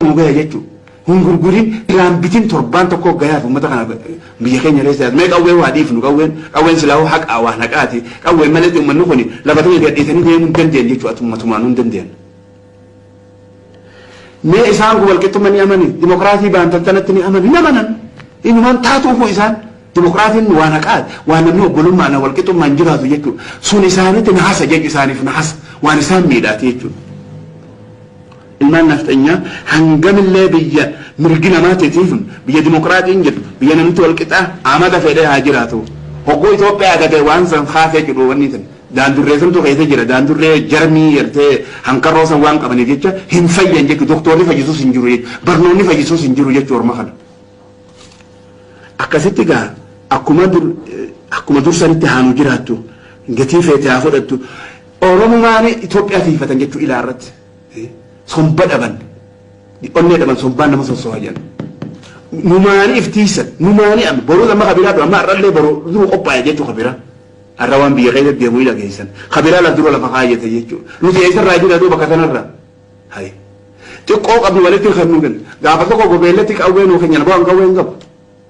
Nu gaya jechuudha. Hin gurgurin, irraan bitin, torbaan tokko gayaaf uummata kana biyya keenya keessa. Mee qawwee waa dhiifnu, qawween silaahuu haqaa waan haqaati. Qawween malee uummanni kun lafa ta'e gadhiisanii deemuu hin dandeenye jechuudha. Ummatumaan hin dandeenye. Mee isaan kun walqixxummaa ni amani, dimokiraasii baantan sanatti ni amani, ni amanan. Inumaan taatuufu isaan dimokiraasiin waan haqaati, waan namni obbolummaan walqixxummaan jiraatu jechuudha. Sun isaanitti nahasa jechuudha, isaaniif nahasa, waan isaan miidhaati jechuudha. Ilmaan nafxanyaa hangamillee biyya mirgi namaatiif, biyya dimokiraatiin jedhu, biyya namni walqixaa amata fedhee haa jiraatu. Hogguu Itoophiyaa gatee waan san kaasee jedhu, wanni san daandurree santu keessa jira, daandurree jarmii yertee hankarroo san waan qabaniif jecha hin fayyan jechuudha. Doktorri fayyisuus hin jiru jechuudha. Barnoonni fayyisuus hin jiru jechuudha orma kana. Akkasitti gaa akkuma dursanitti haanu jiraattu, gatii feete haa fudhattu. Oromumaan Itoophiyaa tiifatan jechuu ilaa irratti. Somba dhaban, onnee dhaban, sombaan nama sossoha jedhan. Numaani iftiisan, numaani amma boruu amma kabiraa dha, amma har'allee boruu duru qophaa'e jechuu kabiraa. Har'a waan biyya keessa deemu ni dhageessan. Kabiraa laf dura lafa kaayyate jechuudha. Nuti eessarraa jira duuba bakka sanarra. Hayi. Xiqqoo qabnu walitti kan nu kennu. Gaafa tokko gobeellatti qawwee nuu kennan, bu'aan qawwee hin qabu.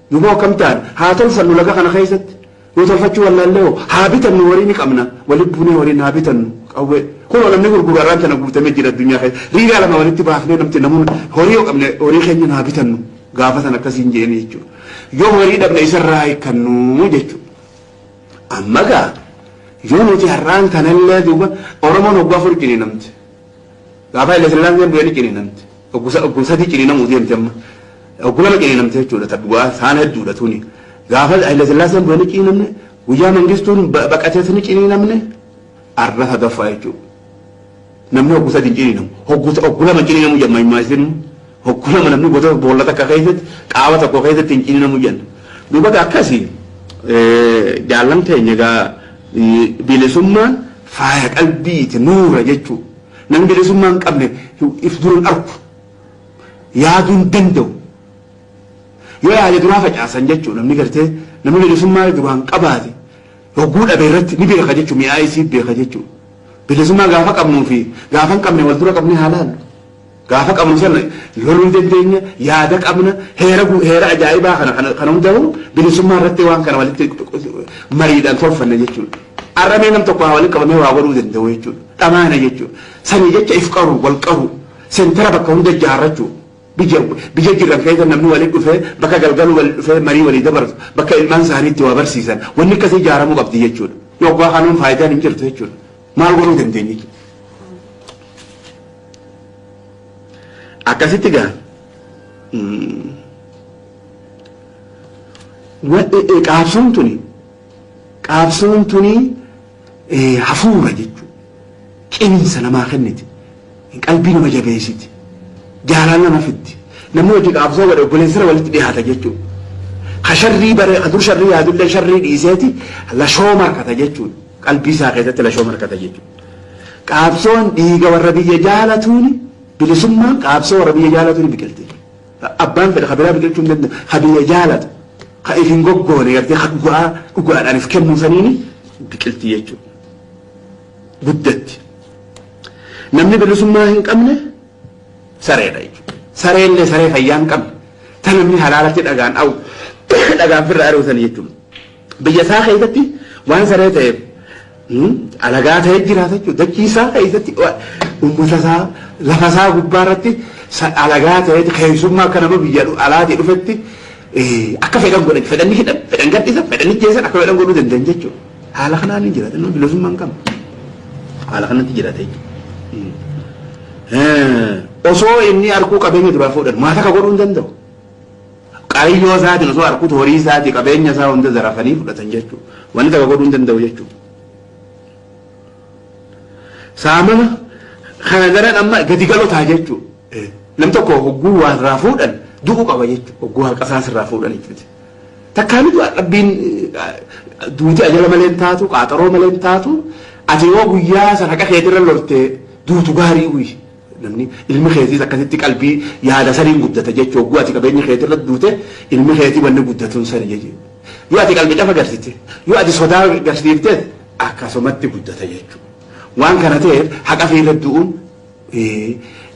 Nu boo akkam ta'an haa tolfannu laga kana keessatti. Yoo tolfachuu wallaallee hoo haa bitannu, horii ni qabna. Walitti buunee horiin haa bitannu qawwee. Kunoo namni gurguru har'aan tana guutamee jira addunyaa keessa. Riigaa lama walitti baafnee namti namuun horii yoo qabne horii keenya haa bitannu. Gaafa sana akkasiin jeeni jechuudha. Yoo horii dhabne isarraa hiikkannu jechuudha. Amma gaa yoo nuti har'aan kanallee duuba Oromoon waggaa 4 ciniinamte. Gaafa Haile Sillaaseen bu'ee ni ciniinamte. Ogguu 3 ciniinamuu deemte amma. Ogguu 2 ciniinamte jechuudha. Tabbu'aa saan hedduudha tuni. Gaafa Haile Sillaaseen bu'ee ni ciniinamne. Guyyaa Mangistuun baqatees ni ciniinamne. Arra sadaffaa jechuudha. Namni ogguu 3 ciniinamu. Ogguu 2 ciniinamu jedhama himaa isin. Ogguu 2 namni gosa boolla takka keessatti, qaama tokko keessatti hin ciniinamu jenna. Duuba akkasii jaallan keenya egaa bilisummaan faaya qalbiiti, nuura jechuudha. Namni bilisummaa hin qabne if dura hin argu. Yaaduu hin danda'u. Yoo yaade duraa facaasan jechuudha. Namni gartee namni bilisummaa duraan qabaate hogguu dhabe irratti ni beeka jechuudha. Mi'aa isii beeka jechuudha. Bilisummaa gaafa qabnuu fi gaafa hin qabne wal dura qabnee haa laallu. Gaafa qabnu sana loluu hin dandeenya, yaada qabna, heera ajaa'ibaa kana hundaa'u bilisummaa irratti waan kana walitti mariidhaan tolfanna jechuudha. Arramee nam tokko haa walitti qabamee waa godhuu danda'u jechuudha. Dhamaana jechuudha. Sanii jecha if qaru, wal qaru, sentara bakka hunda ijaarrachuu. Biyya jiran keessa namni walitti dhufee bakka galgaluu walitti dhufee marii walii dabarsu, bakka ilmaan isaanii itti waa barsiisan, wanni akkasii ijaaramuu qabdi jechuudha. Yoggaa kanuun faayidaan hin jirtu jechuudha. Maal godhuu dandeenya jechuudha. Akkasitti gaa qaabsoon tuni hafuura jechuudha. Qinsa namaa kenniti. Qalbii nama jabeessiti. Jaalala nama fiddi. Namni hojii qaabsoo godhe obboleessara walitti dhiyaata jechuudha. Ka sharrii bare, ka dur sharrii yaadullee sharrii dhiiseeti lashoo markata jechuudha. Qalbii isaa keessatti lashoo markata jechuudha. Qaabsoon dhiiga warra biyya jaalatuuni, bilisummaan qaabsoo warra biyya jaalatuuni biqilti. Abbaan fedhe ka biraa biqilchuu hin danda'u. Ka biyya jaalatu, ka if hin goggoone gartee, ka dhugaa dhugaadhaan if kennuu saniini biqilti jechuudha. Guddatti. Namni bilisummaa hin qabne sareedha jechuudha. Sareellee saree fayyaa hin qabne. Ta namni halaalatti dhagaan dha'u, dhagaan firra ari'u sani jechuudha. Biyya isaa keessatti waan saree ta'eef alagaa ta'ee jiraata jechuudha. Dachii isaa keessatti, uummata isaa, lafa isaa gubbaa irratti alagaa ta'ee, keessummaa akka nama biyya alaatii dhufetti akka fedhan godhan, fedhan ni hidhan, fedhan gadhiisan, fedhan ni jeessan, akka fedhan godhuu danda'an jechuudha. Haala kanaan ni jiraata. Namni bilisummaa hin qabne. Haala kanatti jiraata jechuudha. Osoo inni arguu qabeenya duraa fuudhan maa takka godhuu hin danda'u. Qariyyoo isaatiin osoo arguutu horii isaatii qabeenya isaa hunda zarafanii fudhatan jechuudha. Wanni takka godhuu hin danda'u jechuudha. Saamama kana daran amma gadi galotaa jechuudha. Nam tokko hogguu waa irraa fuudhan du'uu qaba jechuudha. Hogguu haqa isaas irraa fuudhan jechuudha. Takkaani du'a rabbiin duuti ajala malee hin taatu, qaaxaroo malee hin taatu. Ati yoo guyyaa san haqa keetirra loltee duutu gaarii uyi. Namni ilmi keetiis akkasitti qalbii yaada saniin guddata jechuudha. Hogguu ati qabeenya keetirra duute ilmi keetii wanni guddatuun sani jechuudha. Yoo ati qalbii cafa garsite, yoo ati sodaa garsiifte, akkasumatti guddata jechuudha. Waan kana ta'eef haqa fiirra du'uun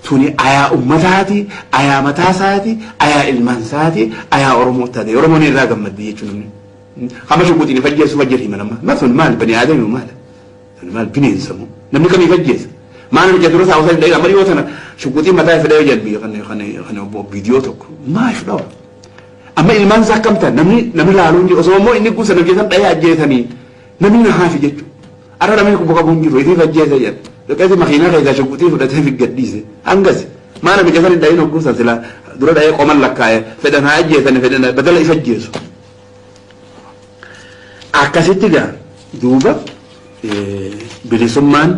Tuni ayaa ummataati, ayaa mataasaati, ayaa ilmaansaati, ayaa Oromoo taate. Oromoon irraa gammaddi jechuun namni. Hamma shuguutiin ifajjeessu fajjeer hima nama. Ma sun maal bani aadami maal? Sun maal bineensa moo? Namni kamii ifajjeessa? Maal hojja dura saawwataa hin dhayina amma dhiyoo tana shuguutiin mataa ifadha jedhan biyya kan kan kan viidiyoo tokko. Maa if dhawa? Amma ilmaan isaa akkam ta'an namni namni laaluu hin jiru osoo immoo inni guusa namni keessan dhayee ajjeesanii namni na haafi jechuudha. Arra namni kubba qabu hin jiru ifi ajjeesa jedha. Dhaqeeti makiinaa keessaa shuguutii fudhatee fi gadhiise. Hangas maa namicha san hin dhayin hogguusan silaa dura dhayee qoman lakkaa'e fedhan haa ajjeesani fedhan badala if ajjeesu. Akkasitti gaa duuba bilisummaan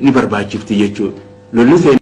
ni barbaachifti jechuudha. Lolli seenaa.